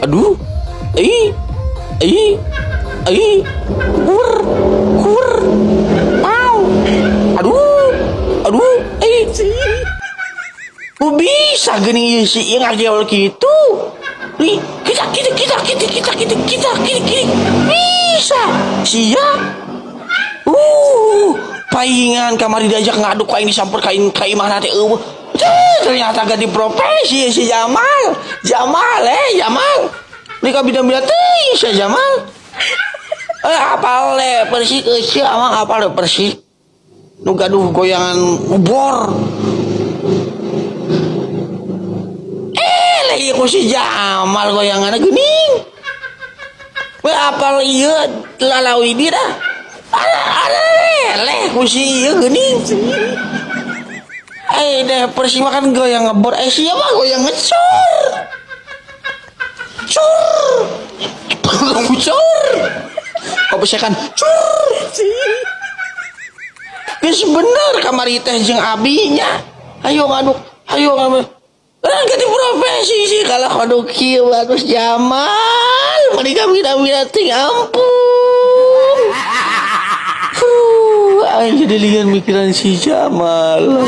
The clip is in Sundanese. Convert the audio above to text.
Aduh. Ih. Ih. Ih. Kur. Kur. Pau. Aduh. Aduh. Ih. Ku bisa geuning ieu si ieu ngageol kitu. Ih, kita kita kita kita kita kita kita kita kita bisa. Sia. Paingan kamari diajak ngaduk aing disamper kain ka imahna teh eueuh. Ternyata ganti profesi si Jamal. Jamal eh Jamal. Mereka bida-bida teh si Jamal. Eh apal le Persik eueuh amang apal le Persik. Nu gaduh goyangan ngebor. Eh lagi ku si Jamal goyanganna geuning. We apal ieu lalawidi dah. Ada leh ku si ieu geuning. Eh deh Persik makan goyang ngebor, eh siapa goyang ngecor. Cur. Cur. Kok bisa kan cur. Geus bener kamari teh jeung abinya. Ayo ngaduk, ayo ngaduk. Eh, ganti profesi sih kalau aduh kieu bagus Jamal. Mereka bida-bida ting ampun. Huh, aing jadi lian mikiran si Jamal.